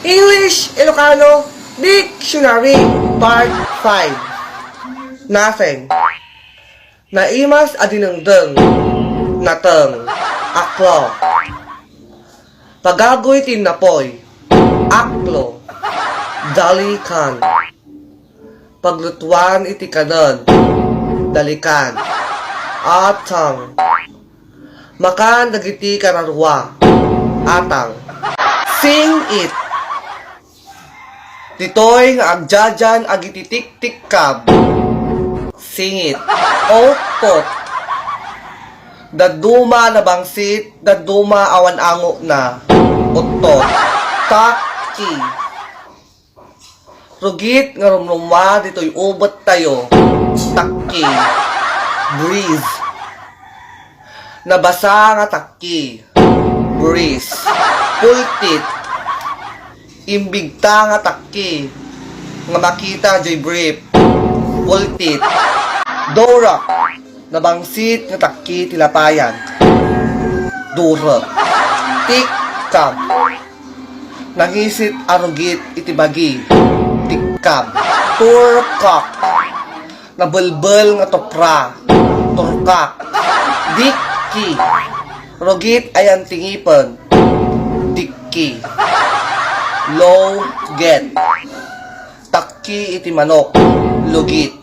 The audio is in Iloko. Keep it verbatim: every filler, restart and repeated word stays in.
English, Ilocano, Dictionary, Part five. Nothing. Naimas a dinengdeng. Nateng. Aklo. Pagagoy ti innapoy. Aklo. Dalikan. Paglutuan iti kanen. Dalikan. Atang. Makan dagiti kararua. Atang. Sing it. Ditoy nga agdiadian agiti tiktikkab. Sing it. Uttot. Dadduma nabangsit, dadduma awan angona. Uttot. Takki. Rugit nga rumrummuar ditoy ubettayo. Takki. Breeze. Nabasa nga takki. Breeze. Pultit. Imbigta nga takki nga makita diay brief. Pultit. Durak. Nabangsit nga takki ti lapayan. Durak. Tikkab. Nangisit a rugit iti bagi. Tikkab. Turkak. Nabelbel nga tupra. Turkak. Dikki. Rugit a yan ti ngipen. Dikki. Lugit. Takki iti manok. Lugit.